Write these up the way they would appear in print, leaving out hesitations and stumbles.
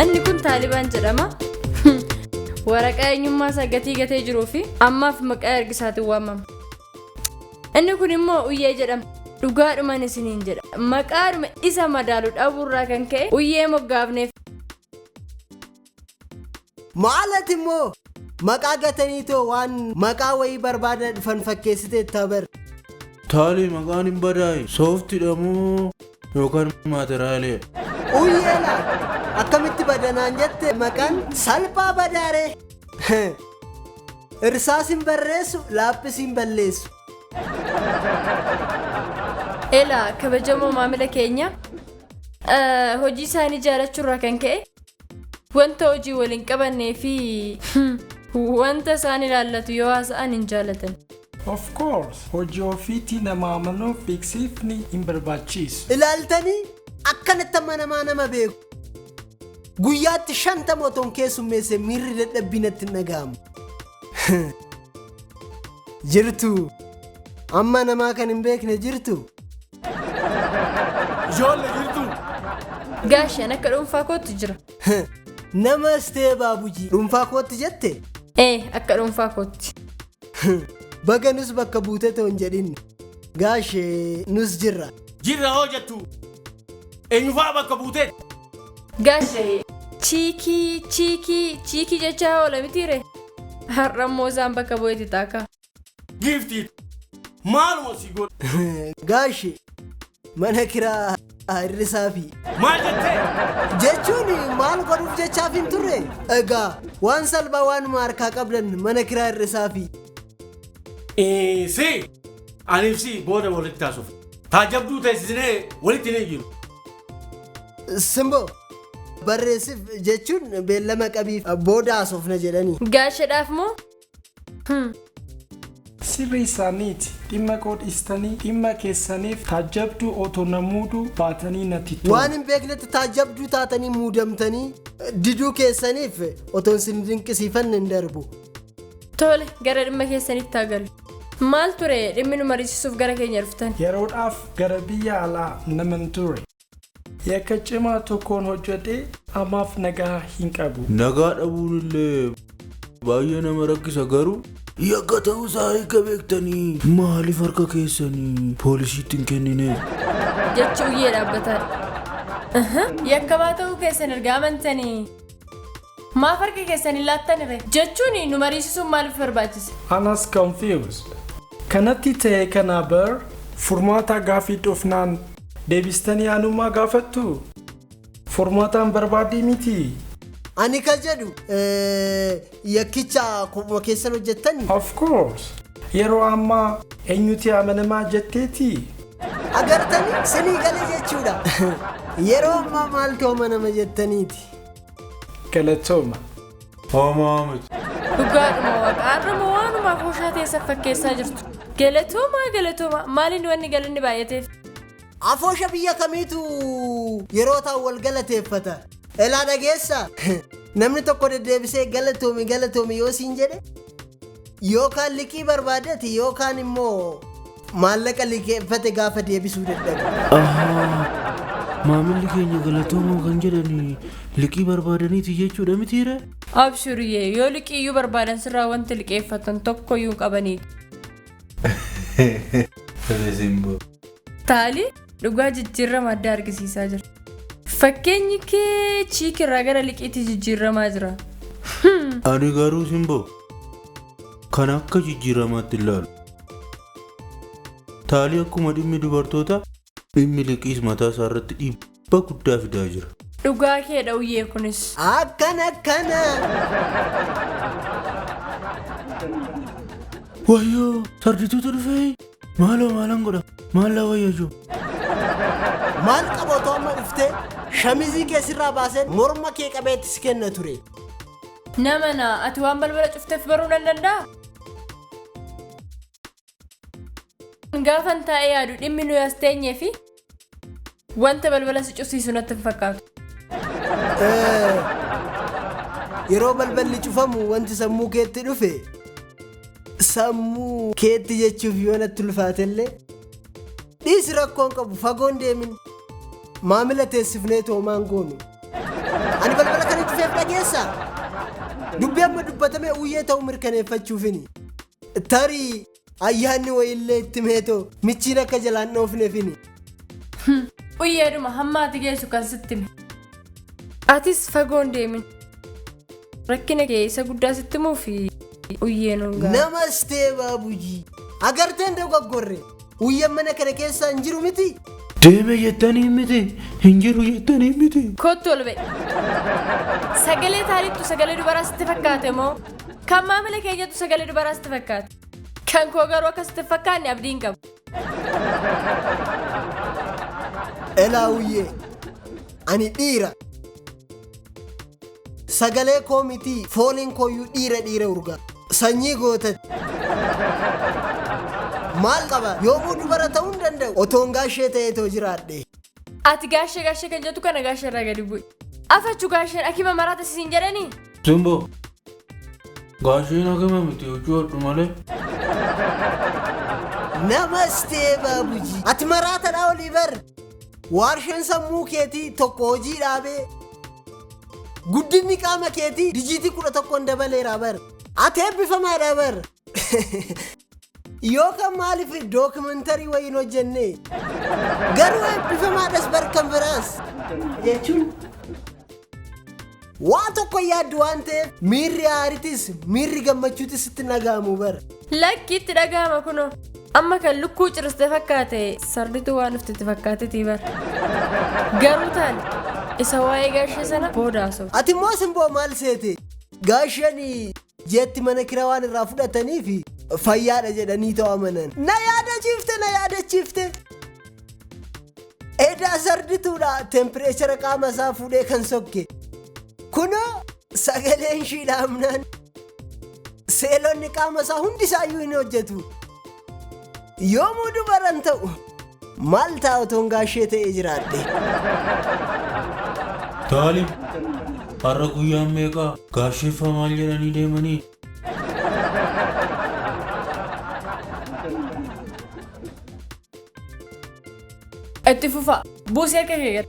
Inni kun Taalibaan jedhama. Waraqaa eenyummaa isaa gatii gatee jiruu fi ammaaf maqaa ergisaatiin waamama. Inni kun immoo Uyyee jedhama. Dhugaadhuman isiniin jedha. Maqaadhuma isa madaalu dhabuurraa kan ka'e Uyyee moggaafneef. Maal ati immoo maqaa gatanii too waan maqaa wayii barbaada dhufan fakkeessiteetta bar. Taalee, maqaan hin badaayi. Sooftidha moo yookaan maateraalee? Uyyeela akkamitti badanaan jette, maqaan salphaa badaare. Irsaas hin barreessu, laaphis hin balleessu. Elaa, kabajamoo maamila keenya, hojii isaanii jaalachuurraa kan ka'e wanta hojii waliin qabannee fi wanta isaan ilaallatu yoo haasa'an hin jaalatan. Of course, hojii ofiitti nama amanuuf beeksifni hin barbaachisu. Ilaaltanii, akkanatti amma namaa nama beeku. Guyyaatti 50 otoon keessummeesse miirri dadhabbii natti hin dhaga'amu. Jirtu, amma namaa kan hin beekne jirtu. Ijoollee, jirtu. Gaashaan akka dhuunfaa kootti jira. Namas ta'e baabujii dhuunfaa kootti jette. Ee, akka dhuunfaa kootti. Baga nus bakka buute ta'u hin jedhin. Gaashee, nus jirra. Jirra hoo jettu. Eenyufaa bakka buutee? Gaashee, chiikii chiikii chiikii jechaa oola mitiire. Har'a immoo isaan bakka bu'eeti taaka. Giiftii. Maaluma si godha? Gaashee, mana kiraa hir'isaa fi. Maal jettee? Jechuun maal godhuuf jechaaf hin turre. Egaa waan salphaa, waanuma harkaa qabdan mana kiraa hir'isaa fi. Si. Aniif si booda walitti taasuuf. Taajabduu teessisnee walitti ni jiru. Simboo, barreessif jechuun beellama qabiif, booda haasofna jedhanii. Gaasheedhaaf moo? Sirrii isaaniiti. Dhimma koo dhiistanii dhimma keessaniif taajjabduu otoo na muuduu baatanii natti tola. Waan hin beeknetti taajjabduu taatanii muudamtanii diduu keessaniif otoon isin dinqisiifanne hin darbu. Tole, gara dhimma keessanitti haa galu. Maal ture dhimmi nu mariisisuuf gara keenya dhuftan? Yeroodhaaf gara biyya alaa naman ture. Yakka cimaa tokkoon hojjedhee ammaaf nagaa hin qabu. Nagaa dhabuun illee baay'ee nama rakkisa, garuu yakka ta'uusaa eega beektanii maaliif harka keessanii poolisiitti hin kennine? Jechi uyyee dhaabbataadha. Yakkamaa ta'uu keessan erga amantanii maaf harka keessan hin laattanire? Jechuun nu mariisisuun maaliif barbaachise? Anas confused. Kanatti ta'e kana bar furmaata gaafii dhufnaan deebistanii anummaa gaafattu. Furmaataan barbaadii miti. Ani ka jedhu yakkicha kophuma keessan hojjettanii. Of course. Yeroo ammaa eenyuti amanamaa jetteeti? Agartanii, sinii galee jechuudha. Yeroo ammaa maaltu amanama jettaniiti? Galatooma. Homaa miti. Dhugaadhuma waaqa, har'uma waanumaaf hooshaa teessan fakkeessaa jirtu. Galatooma, galatooma, maaliin wanni galanni baay'ateef? Afoosha biyya kamiitu yeroo ta'u wal galateeffata? Elaa dhageessa, namni tokko deddeebisee galatoomi galatoomi yoo siin jedhe, yookaan liqii barbaadati yookaan immoo maallaqa liqeeffate gaafa deebisuu dadhabe. Ahaa, maamilli keenya galatoomoo kan jedhani liqii barbaadaniiti jechuudha mitiire? Abshuriyyee, yoo liqiiyyuu barbaadan sirraa wanti liqeeffatan tokkoyyuu hin qabaniiti. Tole, Simboo. Taali dhugaa jijjiirama addaa argisiisaa jira. Fakkeenyi kee chiikirraa gara liqiitti jijjiiramaa jira. Ani garuu, Simboo, kan akka jijjiiramaatti ilaalu. Taalii, akkuma dhimmi dubartoota dhimmi liqiis mataa isaa irratti dhiibbaa guddaa fidaa jira. Dhugaa kee dha'uyyee kunis. Akkana akkana. Wayyoo, sardituutu dhufee, maaloo maalan godha, maal wayyoo? Maal qaba otoo amma dhuftee shamizii kee sirraa baasee morma kee qabeetti si kenna ture. Nama na ati waan balbala cufteef baruu nan danda'a? Gaafan taa'ee yaadu, dhimmi nuyi as teenyee fi wanta balbala si cufsiisu natti hin fakkaatu. Yeroo balballi cufamu wanti sammuu keetti dhufe, sammuu keetti jechuuf yoo natti ulfaatellee, dhiisi, rakkoon qabu, fagoon deemin, maamila teessifnee toomaan goonu. Ani balbala kana Dhageessaa? Dubbii amma dubbatame uyyee ta'uu mirkaneeffachuufini. Tarii ayyaanni wayiillee itti meetoo michiin akka jalaan dhoofneefini. Uyyeedhuma hamma ati geessu kan sitti hime. Atis fagoo hin deemin. Rakkina kee isa guddaa sitti himuu fi uyyeen hungaa. Namastee baabujii. Agarteen dogoggorre. Uyyeen mana kana keessa hin jiru miti. Deeme jettanii miti. Hin jiru jettanii miti. Kottu ol ba'i. Sagalee taalittu sagalee dubaraa sitti fakkaate moo? Kan maamila keenyattu sagalee dubaraa sitti fakkaate? Kan koo garuu akka sitti fakkaanne abdiin qabu. Elaa uyyee. Ani dhiira. Sagalee koo miti fooliin kooyyuu dhiira dhiira urgaa. Sanyii gootatti. Maal qaba yoomuu dubara ta'uu hin danda'u. Otoon gaashee ta'ee too jiraadhe. Ati gaashee gaashee kan jettu kana gaashee irraa gadi bu'i. Afachu gaasheen akima maraata siin jedhanii? Simbo. Gaasheen hakima miti hojii hodhu malee. Namastee baabujii. Ati maraatadhaa olii bar. Waarsheen sammuu keetii tokko hojii dhaabee guddinni qaama keetii dijiitii 11 dabaleera bar. Ati eebbifamaadha bar. Yookaan maaliif dookimantarii wayiin hojjenne? Garuu eebbifamaadhas bar kan biraas. Jechuun waa tokko yaaddu waan ta'eef miirri aaritis miirri gammachuutis sitti dhaga'amu bar. Lakki itti dhaga'ama kunoo. Amma kan lukkuu ciriste fakkaate sarditu waan uftitti fakkaatetii bar. Garuu taane isa waa'ee gaashee sana booda haasofna. Ati immoo simboo maal seete? Gaasheen jeetti mana kiraa waan irraa fudhatanii fi fayyaadha jedhanii ta'u amanan. Na yaadachiifte na yaadachiifte. Edaa sardituudha tempireechara qaama isaa fuudhee kan sokke. Kunoo sagaleen ishii dhaamnaan seelonni qaama isaa hundi isaayyuu hin hojjetu. Yoomuu dubaran ta'u maal ta'a otoon gaashee ta'ee jiraadhe. Taali. Har'a guyyaan meeqaa gaasheeffa maal jedhanii deemanii? Itti fufa. Buusii harka kee gad.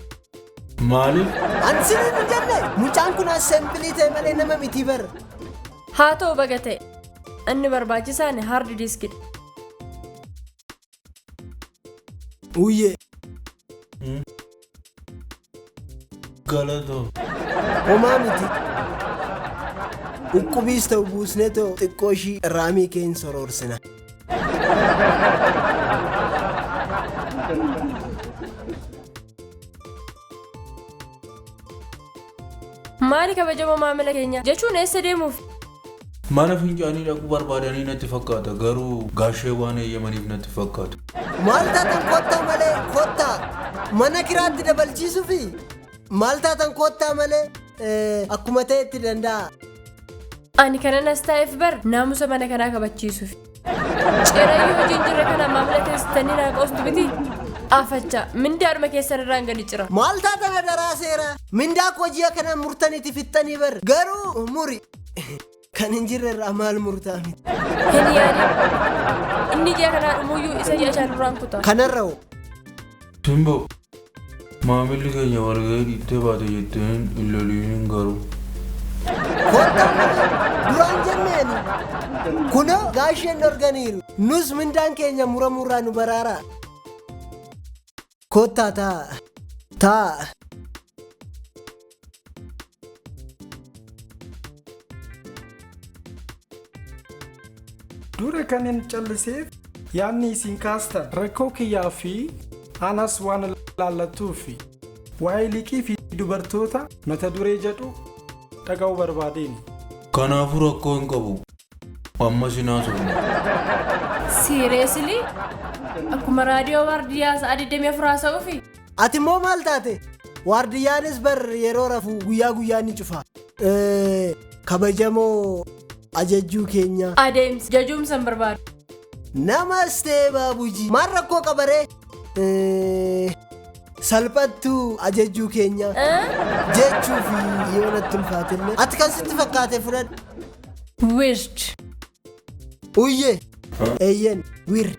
Maaliif? Ani siniin hin jenne mucaan kun assembilii ta'e malee nama miti bar. Haa ta'u baga ta'e. Inni barbaachisaan hard diskidha. Uyyee. Galatoo. Homaa miti. Uqqubiis ta'u buusnee ta'u xiqqoo ishii raamii keen soroorsina. Maali kabajamoo maamila keenya jechuun eessa deemuuf? Mana fincaanii dhaquu barbaadanii natti fakkaata garuu gaashee waan eeyyamaniif natti fakkaatu. Maal taatan kottaa malee kottaa mana kiraatti dabalchiisuufi maal taatan kottaa malee akkuma ta'etti danda'a. Ani kanan as taa'eef bar naamusa mana kanaa kabachiisuuf. Cirayyuu hojiin jirre kana maamila keessanii naa qoostu miti. Afacha mindaadhuma keessan irraan gadi cira. Maal taatan adaraa seera mindaa koo ji'a kana murtaniiti fixxanii bar garuu muri kan hin jirre irraa maal murtaa miti. Hin yaadin. Inni ji'a kanaa dhumuyyuu isa ji'a shan duraan kuta. Kanarra hoo Simbo. Maamilli keenya walgahii dhiittee baate jetteen hin loliin garuu. Kottaa malee duraan jenneeni. Kunoo gaasheen dorganiiru. Nus mindaan keenya muramurraa nu baraara. Kottaa taa'a. Taa'a. Dura kan hin calliseef yaadni isin kaastan rakkoo kiyyaa fi anas waan laallatuufi waa'ee liqii fi dubartoota mata duree jedhu dhaga'uu barbaadeen. Kanaafuu rakkoo hin qabu. Amma sin haasofna. Siireesili akkuma raadiyoo waardiyyaa sa'a 24 haasa'uufi. Ati immoo maal taate? Waardiyyaanis bar yeroo rafu guyyaa guyyaa ni cufa. Kabajamoo ajajjuu keenya. Adeemsi jajuumsa hin barbaadu. Namastee baabujii. Maal rakkoo qabaree? Salphattuu ajajjuu keenya. Jechuu fi yoo natti ulfaatillee. Ati kan sitti fakkaate fudhadhu. Weird. Uyyee. Eeyyen wir.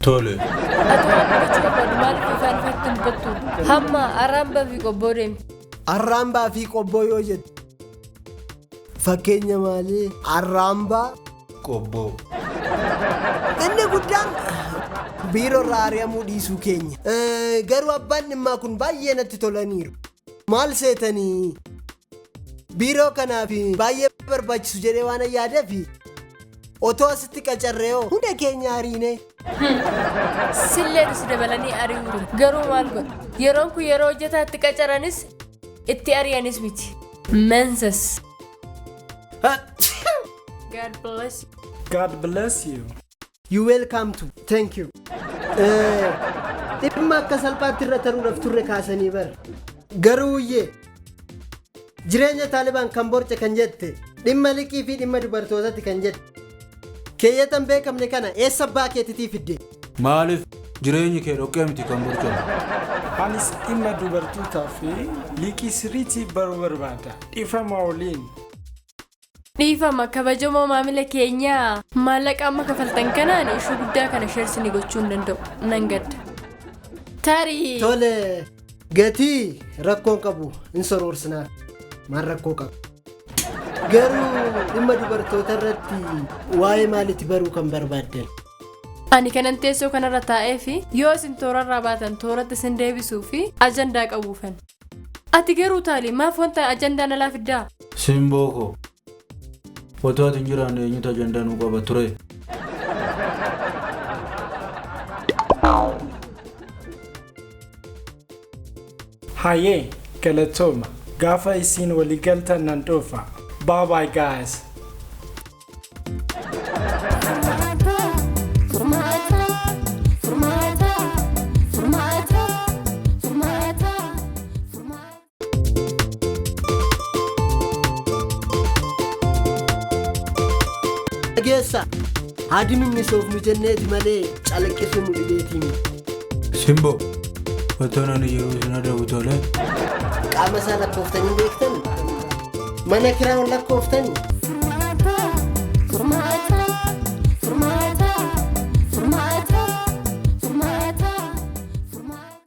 Tole. Ati waan dubbachuu barbaadu maaliif ifaan ifatti hin dubbattu? Hamma arraba fi qobboo deemti. Arraambaa fi qobboo yoo jettu fakkeenya maalii? Arraambaa Qobboo. Inni guddaan biiroo irraa ari'amuu dhiisuu keenya. Garuu abbaan dhimmaa kun baay'ee natti tolaniiru. Maal seetanii? Biiroo kanaaf baay'ee barbaachisu jedhee waan yaadeef otoo asitti qacarree hoo hunda keenya ariine. Sillee si dabalanii ari'uu garuu maal godha? Yeroon kun yeroo hojjetaa itti qacaranis itti ari'anis miti. Menses. God bless you. God bless you. You welcome to. Thank you. Dhimma akka salphaatti irra taruudhaaf turre kaasanii bara. Garuu iyyee jireenya Taalibaan kan borce kan jette dhimma liqii fi dhimma dubartootatti kan jette. Keeyyatan beekamne kana eessa abbaa keetitii fidde? Maaliif jireenyi kee dhoqqee miti kan borcamu? Anis dhimma dubartootaa fi liqii sirriitti baruu barbaada. Dhiifama waliin. Dhiifama kabajamoo maamila keenyaa, maallaqa amma kafaltan kanaan ishuu guddaa kana sheersini gochuu hin danda'u. Nan gadda. Tarii. Tole, gatii rakkoon qabu hin soroorsinaa. Maal rakkoo qabu? Garuu dhimma dubartoota irratti waa'ee maalitti baruu kan barbaaddan? Ani kanan teessoo kanarra taa'ee fi yoo isin toorarraa baatan tooratti isin deebisuu fi ajandaa qabuufan. Ati garuu taali maaf wanta ajandaan alaa fiddaa? Simboo koo. Otoo ati hin jiraanne eenyutu ajandaa nuu qaba ture? Hayyee, galatooma. Gaafa isin waliigaltan nan dhufa. Bye bye, guys. Furmaata, furmaata, furmaata, furmaata, furmaata. Dhageessa, haadi mimmisoofnu jenneeti malee calaqqisuu nu dhibeetii miti. Simboo. Otoo ani jiru isin adabu tole. Qaama isaa lakkooftanii beektan? Mana kiraa ol lakkooftanii?